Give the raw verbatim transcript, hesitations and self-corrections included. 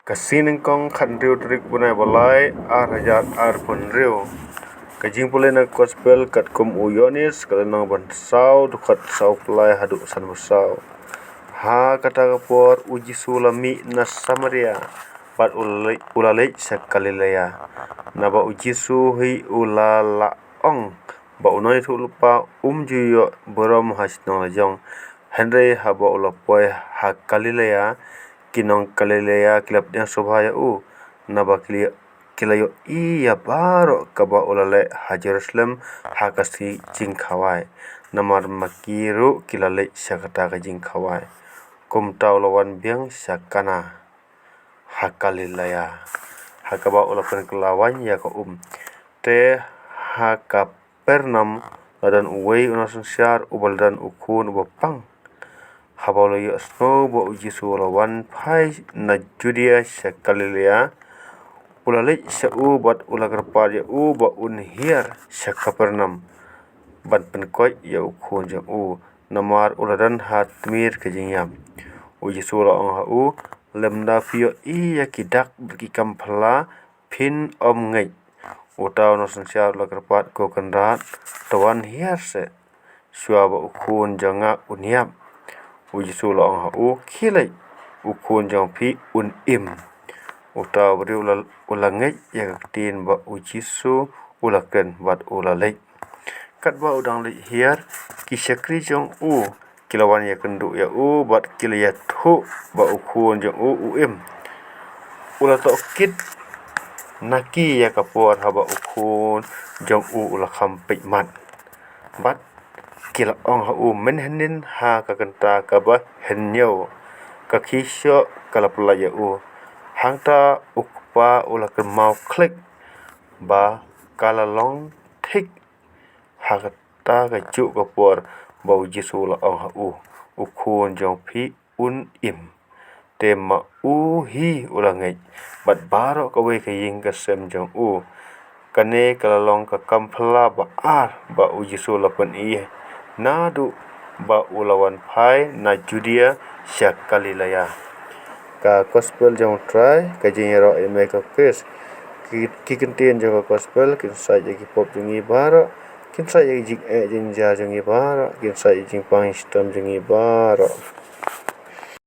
Ka Sngi Nyngkong, khathynriew tarik u bnai ba lai, ar hajar arphew hynriew. Ka jingpule na ka Gospel katkum u Ïoannis, ka lynnong ba saw, dkhot saw phew haduh san phew saw. Ha kata ka por u Jisu u la mih na Samaria, bad u la leit, u la leit sha Galilea. Naba u Jisu hi u la lah ong ba u nongïathuhlypa um ju ïoh burom ha shnong lajong. Hynrei haba u la poi ha Galilea, ki nong Galilea ki la pdiang sngewbha ïa u, naba ki la, ki la ïohi ïa baroh kaba u la leh ha Jerusalem ha ka sngi jingkhawai. Namar ma ki ruh ki la leit sha kata ka jingkhawai. Kumta u la wan biang sha Kana ha Galilea, ha kaba u la pynkylla waiñ ïa ka um. Te ha Kapernaum la don uwei u nongsynshar uba la don u khun uba pang. Haba u la ïohsngew ba u Jisu u la wan phai na Judia sha Galilea, u la leit sha u bad u la kyrpad ïa u ba un hiar sha Kapernaum ban pynkoit ïa u khun jong u, namar u la don ha tmier ka jingïap. U Jisu u la ong ha u, lymda phi ïohi ïa ki dak bad ki kam phylla, phin ym ngeit. Uta u nongsynshar u la kyrpad, ko kynrad, to wan hiar seh, shuwa ba u khun jong nga un ïap. U Jisu u la ong ha u, khie leit, u khun jong phi un im. Uta u briew u la, u la ngeit ïa ka ktien ba u Jisu u la kren bad u la leit. Katba u dang leit hiar, ki shakri jong u ki la wan ïakynduh ïa u bad ki la ïathuh ba u khun jong u u im. U la tohkit na ki ïa ka por haba u khun jong u u la kham peit mat. Bad ki la ong ha u, mynhynnin ha ka kynta kaba hynñiew ka khishoh ka la pyllait ïa u. Hangta u kpa u la kynmaw khlieh ba ka la long thik ha kata kajuh ka por ba u Jisu u la ong ha u, u khun jong phi un im. Te ma u hi u la ngeit, bad baroh kawei ka ïing ka sem jong u. Kane ka la long ka kam phylla ba ar ba u Jisu u la pyni, naduh ba u la wan phai na Judia sha Galilea. Ka Gospel jong u Trai, ka jingïaroh ïa me ko Khrist. Ki, ki kyntien jong ka Gospel kin sait ïa ki pop jong ngi baroh, kin sait ïa ki jingeh jingja jong ngi baroh, kin sait ïa ki jingpang shitom jong ngi baroh.